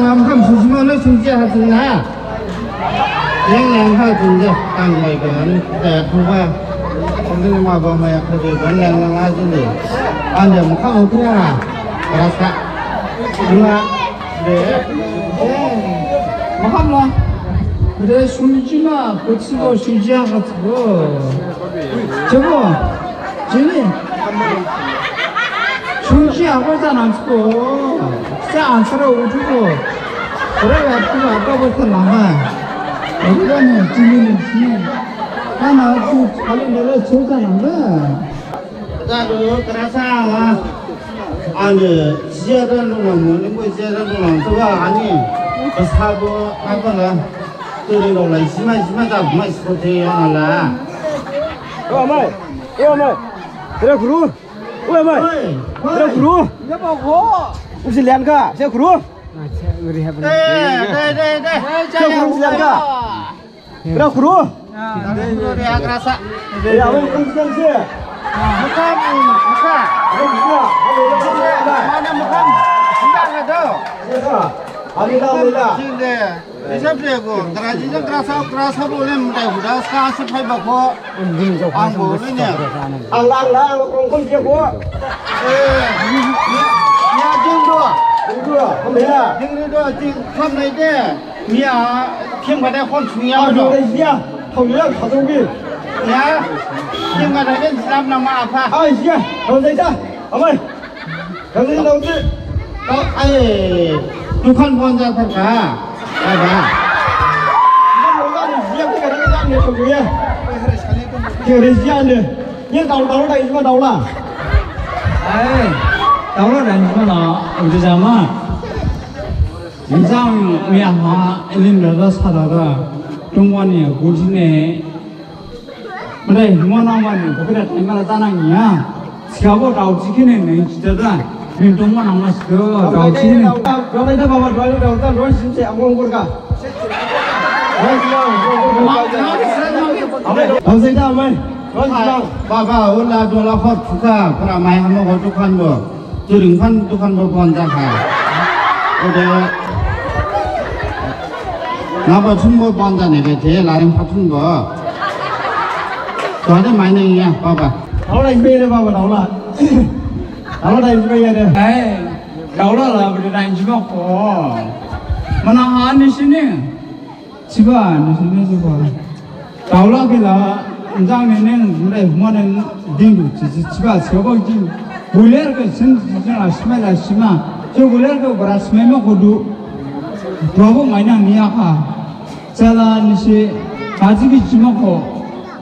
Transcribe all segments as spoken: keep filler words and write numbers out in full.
Kam kam sujima na suji ha jing na. Leng leng ha jing de. Tang mai ko an. Eh, thangba. Ini ma ba mai ko de. Ban leng leng ha jing de. An de ma kam ko ya. Rasa. Dua. De. Eh. Ma kam la. De sujima. Kutsibo suji ha kutsibo. Jabo. Jini. Chungchi abo janang siko. Sa answer utu ko. Ore ya tu abo ko nama. Ore ya ni jini ni jini. Kana tu kali nere chu janang na. Jadu kerasa lah. Ane siaran dong nang, ni mo siaran dong nang. Coba ani. Pesabo apa lah? Tu ni dong lai sima sima tak mai seperti yang ala. Yo mai. Yo mai. Tere guru. Oi, bai. Oi, oi. Tere guru. Nya ba ho. Usi lian ka, sia guru. Eh, dai, dai, dai. Sia guru usi lian ka. Tere guru. Guru dia kerasa. Ya, oi, guru usi lian sia. Mekam, mekam. Mana mekam? Sindang ada. Sindang. Alhamdulillah. Sindang. Hisab de ko, keraji jang kerasa, kerasa boleh mudai huda, sekarang si phai bako, ang boleh ni. Ang la, ang la, ang la, kong kong dia ko. Eh, ni, ni, ni jing do. Jing do, kami ya. Jing ni do, jing kam nai de. Ni a, kim kada kon suya do. Ang do ya, kau ya, kau tu bi. Ya, kim kada de, selam nama apa? Ah, iya, kau saya, amai. Kami ni dong tu. Kau, ai, dukan bon ja thar ka. Ai ba. Dukan bon ja ni, dia tu kadang-kadang ni tu ya. Dia rezeki ni. Ni tahu, tahu dah, ini mah tahu lah. Ai, tahu lah dah, ini mah lah. Udah sama. Ini sang, ni apa? Ini dah, dah sadar dah. Tunggu ni, kunci ni. Mane, himo nangmani, bokhe da thaimala janang niya. Sikhabo daoji khene nai jidada. Ning tongma nangma sikho, daoji khene. Daolai da baba, daolai da, daolai da, daolai simse, among gurga. Daolai da, amai. Daolai da. Baba, ola dola hor phuka, pura mai hamo ho dukan bo. Turing phan dukan bo bon jakha. Ode naba thun bo bon jane bethe, laring pha thun bo. Tuade mainang ya, baba. Daola ibe re baba, daola. Daola da ibe ya de. Ai, daola la bede da injiba ko. Mana ha ni sini. Siba, nisi ne siba. Daola khe la, njang ne neng, mudai huma ne ding du, si, si, siba, siba jing. Guler khe sin, sin, sin, la sima, la sima. So guler khe bara sima ma kodu. Probo mainang niya kha. Sala nisi, kaji ki sima ko.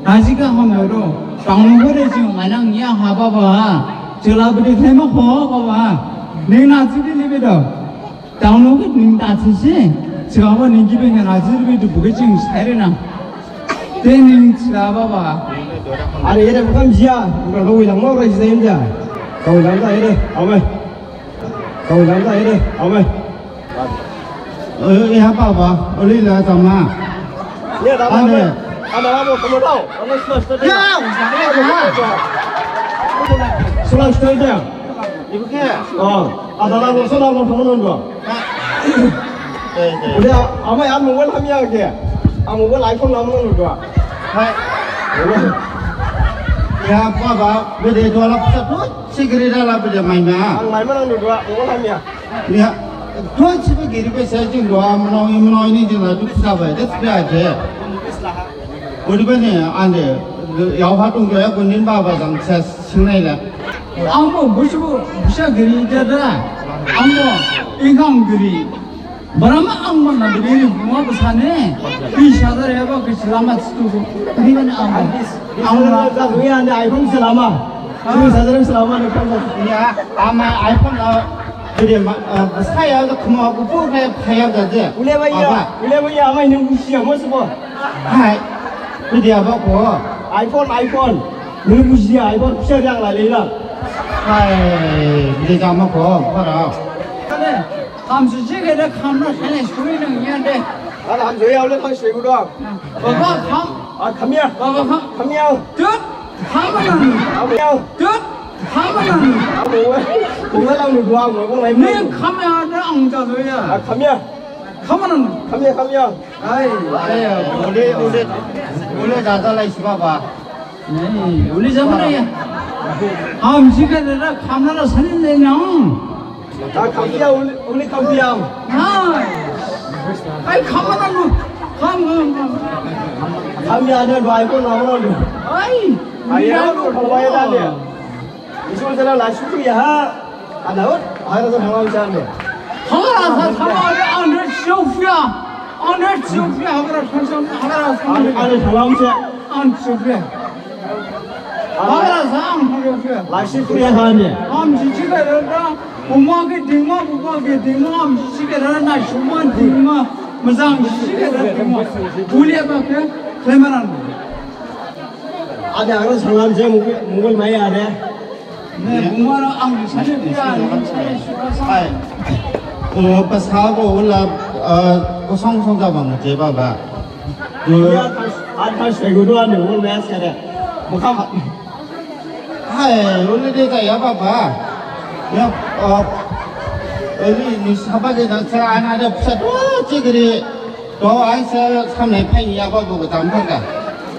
Kaji ka hon do. Tang no gore jing mainang niya kha baba. Sala bede thema ko baba. Ning na ji ki libe do. Daono khe ning da thise, sikhabo ning gibin khe najir bi du bukhe jing saire na. Te ning sikhabo ba. Are ere bukam jia, bukam kawai langma ora jisa inja. Kawai langma ere, amai. Kawai langma ere, amai. Eh, eh, apa, apa? Oli la sama. Ni ada apa? Ada. Ada apa? Kamu tahu? Kamu sudah, sudah. Ya, sudah, sudah. Sudah, sudah. Ibu khe? Oh, adala lo sona lo thang non do. Dei, dei. Udah, amai an mobile hamya khe. An mobile iPhone lam non do. Hai. Ya, apa ba? Bede do la pisa tu, sigri da la bede maima. Ang maima nang do, mobile hamya. Ya, tu sibe giri be sa jing do, mano, mano ini jing la tu pisa ba, that's bad. Odebani ande, yaoha dongjaoya, gunin baba jang ses singnai la. Angbo busibo busa giri jada. Angbo income giri. Barama angbo na giri buma besane. Bis hajar yaba kisi lama situ. Odebani angbo. Angbo na jadu ya ande iPhone selama. Bis hajar selama ne phone. Ya, ama iPhone, uh, gede ma, uh, saya kemo bubu kayak kayak aja. Ule bhaiya, ule bhaiya, ama ini busia mo sebo. Hai, bede aba ko? iPhone, iPhone. Nini bujiya, iPhone pisa jang la lela. Hai, bede jama ko, para. Kane, kham suji kene kham na kene suri nang yan de. Ar ham joya ule thang sui gudo. Baba kham. Ar kham ya. Baba kham. Kham ya. Tut, kham nang. Kham ya. Tut, kham nang. Kham ya. Kham ya. Ni kham ya de ang ja joya. Ar kham ya. Khamana. Khamya, khamya. Ai, ai, ule, ule, ule dada lai si baba. Nai, ule jamana ya. Hamsi khe dada khamna la sani le nang. Da khamya, ule, ule khamya. Nai. Ai, khamana nu. Kham, kham, kham. Khamya ne, dua ekor na mana lu. Ai. Ai, ya, lu, khamya da ne. Isul jala laisi phuya ha. Ana hot, hagra sa thangla bisa ande. Hagra sa thangla ande, ande siophiya. Ande siophiya, hagra sa thangla, hagra sa thangla. Ande thangla bisa. Ande siophiya. Hagra sa ang thangla siophiya. Laisi phuya ha ande. Am jiji khe rada, buma khe dingma, buma khe dingma, am jiji khe rada, naisuma dingma, mojang jiji khe rada dingma. Buliya ba khe, khlemeran. Ade, aro salam se mobile, mobile mai ade. Ne, bumaro ang sani pura, ang sani suka sa. Hai. O, pasabo ula, eh, kosong kosong jabang je baba. Ya, atas, atas ego dua ne, mobile mai ade. Bukan. Hai, ule de jaya baba. Ya, eh, ini, ini siapa je nang sa ana de pusat, wah, cigri. To, ai se samlai phaiyaba bo gajam thaka.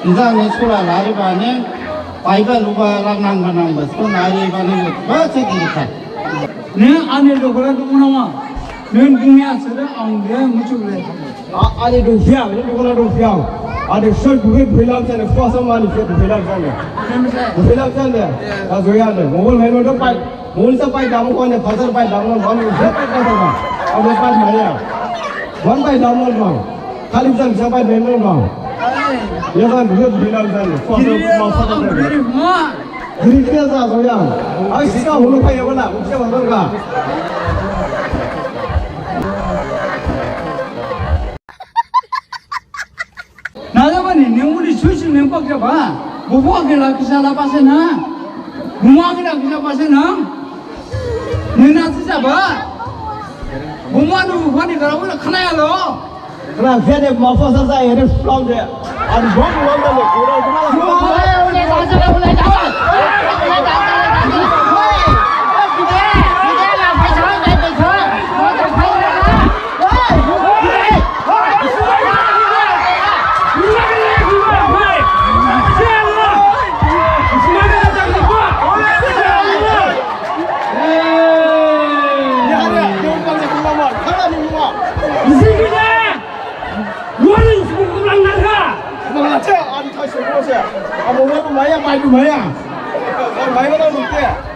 Nja ne sola lariba ne, paiba luba la nangba nangba, so lariba ne, ba se giri kha. Ne ani dogla dong nama. Ne bungya sere ang de muchuk le. A, ani dongphiya, ne dogla dongphiya. Ani sol duhe bhilam sene, fasa mani fe bhilam sene. Bhilam sene. Azoya ne. Mobile hai no pai. Mul sa pai damu kone, phasar pai damu kone, pai damu kone. Abo pai maya. Wan pai damu kone. Kali bisa bisa pai damu kone. Ya kan, bisa bisa bisa. Phasar mau phasar. Giri giri sa so ya. Ai sika hulu pai ya bala, bisa phasar ka. Na jaba ni, ning uli suisi ning pak jaba. Bubu agi la kisa la pase na. Buma agi la kisa pase na. Ning na si jaba. Buma nu bubu ni gara wala khana ya lo. Khana ya de ma fa sa sa ya de from de. An bom bom de lo. Buma ule da sa ule da.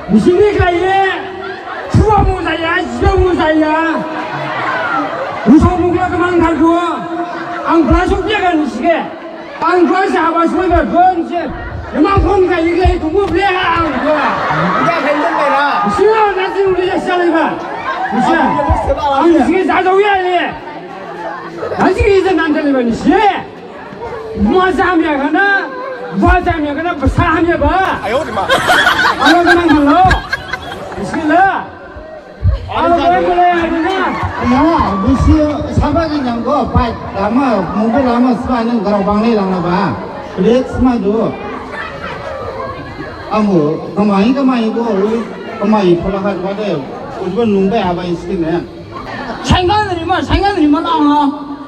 Bising ni khlaihi, suwa mujaya, jiba mujaya. Usok mukla kemang thardu. Ang blasok biya kan sike. Ang blas haba suwa ba gon se. Emang phone khlaihi khlaihi tunggu ble ha ang gua. Udah handle mera. Siwa nasi udah salai ba. Bisa. Ang sike jajau ya le. Nasi ke ije nan tali ba ni sike. Buma jam ya kana, buma jam ya kana, basa ham ya ba. Ayo, di ma. Alo kana halo. Bismillah. Alo kana halo ya kana. Ya, bisi saba ke nyang ko, pai, lama, mungkin lama saba ni garau bang ni lama ba. Lihat semua tu. Amu, kemai, kemai ko, kemai, pola hat wade. Ujban nungbe apa iskin ya. Saingan rima, saingan rima na ang ha.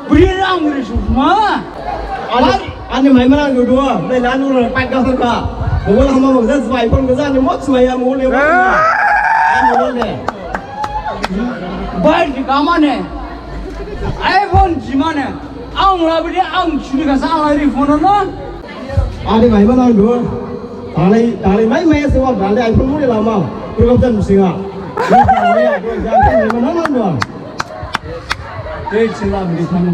Bri ang ri suma. Ani, ani mai mana dudu, nai lanu rai pat ga ka. Mobile hama mobile zai phone ga zai ni mot sumaya mobile. Ani mobile ne. Bai di kamane. iPhone jimane. Ang la bri ang chuni ka sa ang ri phone na. Ani mai mana dudu. Dalai, dalai mai mai sewa dalai iPhone mule lama. Program jan musinga. Dalai mai mana dudu. Tei chila bri thang.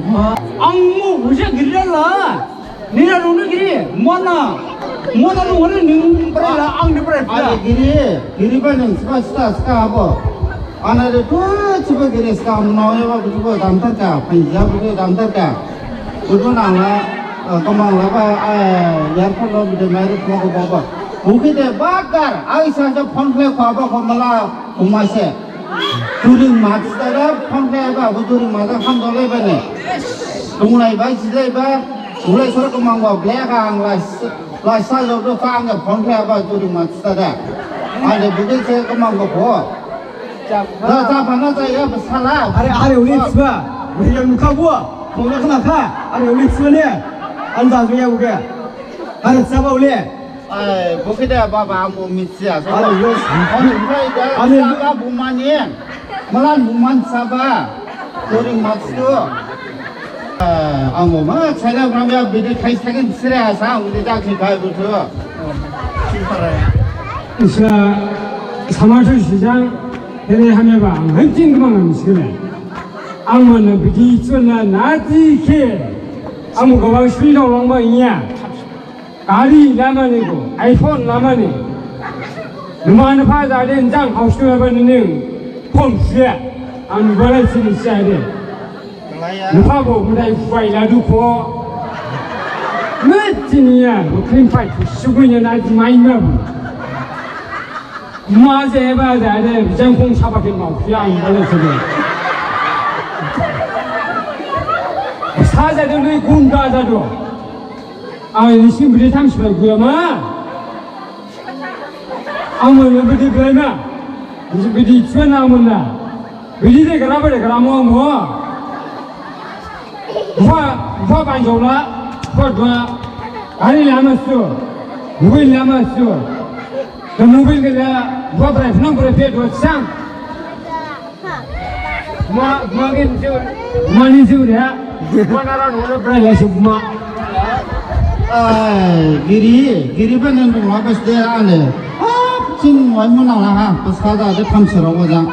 Ang mu huje giri la. Nina runu giri. Mana? Mana nu hore ning prai la ang ni prai. Ani giri, giri ba ning sika sika sika abo. Ana de tu chuba giri sika am nau ya ba chuba dam thar ka, Punjab chuba dam thar ka. Chuba nang la, eh, kamang la ba, eh, yar pha lo bide mai ru ko ba ba. Mungkin de ba kar, ai sa sa phone khlai kho ba kho mala, kuma se. Turing ma sita da phone khlai ba, bu turing ma da ham do lai ba ne. Tunglai ba, jilai ba, ulai sor kamang ba, black ang lai, lai sa lo do sa ang phone khlai ba, turing ma sita da. Ai de bu de se kamang ba kho. Da, da, bana da ya, ba sala. Are, are, uli, ah, swa. Bri yang nukha bo, khong la khna kha, ani uli sune, an ja juya bo khe. Ani saba uli. Ai, bo khe de baba ang bo mithiya. Ani yo. Ani uli da, ani saba bumani. Malan buman saba. Koring matsu. Ang bo ma china bram ya bidi khai thakin sire asa, ang bidi da khi khai buthu. Isa, sama thu sijang, hene hame ba, ang hai jing kemang ang sire. Ang mane bidi chuna nati khe. Ang gawang sui dong long ba inya. Gari lamani go, iPhone lamani. Numan pha jade jang house tu ba ning. Phone sia. Ang bala sini sia de. Nupa bo mudai fuai ladu ko. Metinia, bo krim fight, sugunya na di main na. Ma je ba jade, jang kong saba kin mau, yang bala sini. Sa jade lui kun ga jadu. Ang nisi beri tham sibai guya ma. Ang mana beri belai ma. Nisi beri cuan ang mana. Beri de kera beri kera mo mo. Gua, gua panjau la, gua dua. Hari lama su, mobil lama su. Ke mobil ke la, gua berai senang berai pia dua sang. Ma, ma gin jur, ma ni jur ya. Ma naran wala berai la suk ma. Ai, giri, giri ba nang ma bas de ale. Hap, chin wai mo nang la ha, pas kha da de tham sero wajang.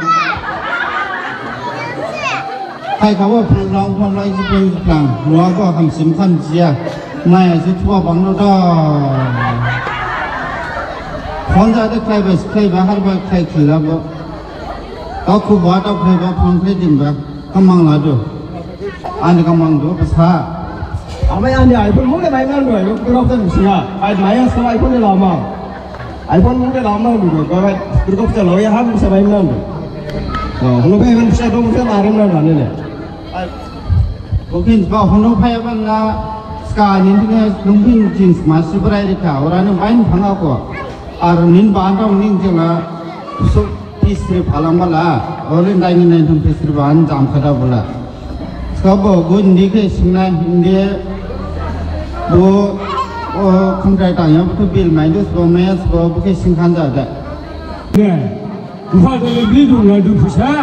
Hai kha wa program program lai ji peng ji plang. Lua ko kham sim kham jia. Nai a ji thua bang lo da. Phone ja de khlai ba, khlai ba, har ba, khlai khlai la ba. Kau khu ba, tau khlai ba, phone khlai din ba. Kamang la do. Ani kamang do, basa. Amai ani iPhone mung de mai nang do, iPhone kurok ta nusia. Ai maya sa iPhone de lama. iPhone mung de lama do, kau kurok ta lo ya ham sa mai nang do. Oh, hunu ba iPhone sa do, sa larim nang do, ani le. Bokhin ba hono phai ban la ska nin ne lungphin jeans ma sibrai rikha, ora ne bain phanga ko. Ar nin ba antau nin jela so pisri phalang bala, olin dai nin nai thum pisri ban jam khada bula. Ska bo gun di khe singnai hindi bo, o khumtai tang ya bo bil mai dus bo mes bo bo khe singkhan ja da. Bupha dole beli dong la du phaisa.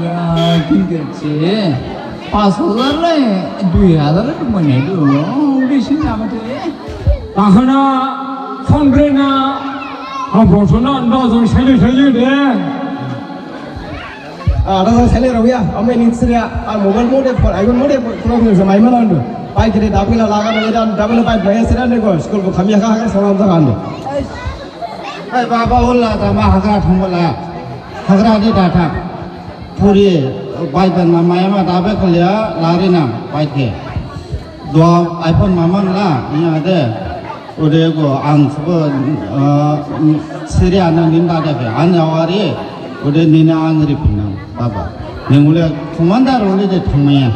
Ya, kin khe se. Pas hajar le, dui hajar le dong mane du. Bisi nama te. Takhana, phone bre na. Ha, boso na, na jang sele sele de. A, da jang sele rao ya. Ame nin sele ya. A, mobile mode, phone, iPhone mode, phone se mai ma nang du. Pai kire dabila laga na dan, dabila pai maya sele ne ko. School bo khamya kha kha salam ta kan du. Hai baba, ola da ma hagra thang bala. Hagra di da thang. Puri bai ban ma maya ma da be khalia lari na bai khe. Dua iPhone ma mang la, iya de. Ode ko ang subo, eh, seri ana nin da de ke. An yawari, ode nina ang ri pinang, baba. Ning ule commander ule de thang maya.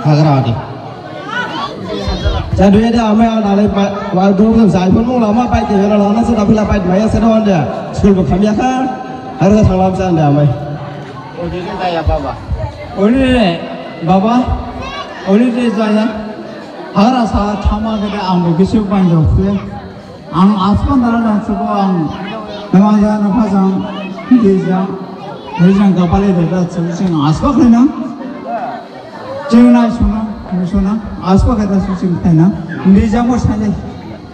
Hagra di. Jadu ya de amai an alai wa group sam sai phone mung lama pai te wala lana se dabila pai maya se don de. School bo khamya kha. Har sa salam san de amai. Odi ne jaya baba. Odi ne baba. Odi ne jaya. Har sa thama ke de ang bo kisu ban jo phe. Ang aspan dara na subo ang. Nama ja na phajang. Di ja. Di jang kapale de da subo sing aspak le na. Jeng nai suna, suna, aspa kata susi muthaina. Ndi jangbo sale.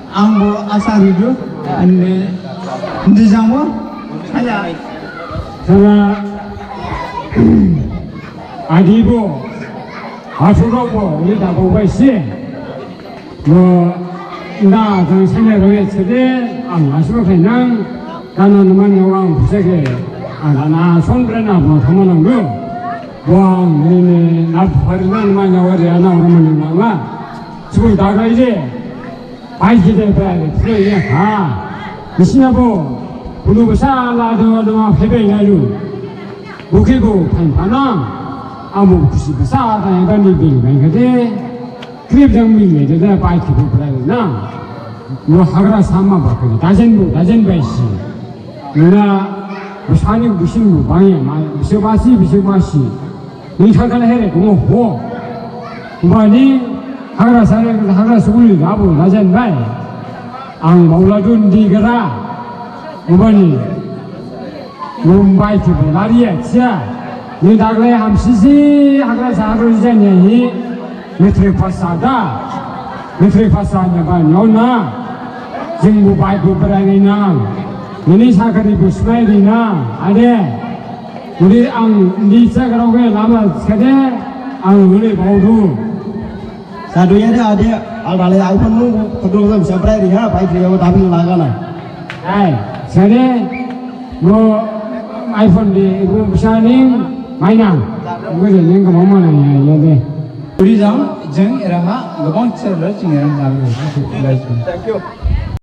Angbo asa ridu, ande, ndi jangbo sale. Sala, adibo, hasurokbo, ndi dabo baisi. Bo, nda jang sene roye sede, ang asro khainang, dana numan yawa ang phuseke, ang dana son brena bo thamanang du. Bo ang nini nab harina numan yawa de ana ora mani mama. Sukul dagai je, pai jide pai, pura ye ha. Nisina bo, bulu basa la do do ma phebe na lu. Bukhe bo phan phana, amu khusi basa ta ya bani bil mai gade. Krip jang mil le de da bai ki bu brai na. Mo hagra sama ba ko dajen bu, dajen bai si. Na busani busin bu bang ya ma, busu basi, busu basi. Ni thangkhala here dong ho. Bani hagra sare hagra suguli rabu rajen bai. Ang baola dun di gara. Bani Mumbai thibo lariya siya. Ni daglai hamsisi hagra sahar janya hi. Matric pass jada. Matric pass janya ba nyona. Jingbo bike bo berai nang. Nini sakari bo smai ri nang. Ade. Uli ang ni sagarao khe lama skade ang uli baodu. Sadu ya de ade, ang dalai iPhone mu kedua jam sampai ri ha, baik ri ya tapi lagana. Ai, skade mo iPhone di ibu bisa ning mainang. Ibu de ning kemana ya ya de. Uri jam jeng era ha gabang cerita jeng era ha. Thank you.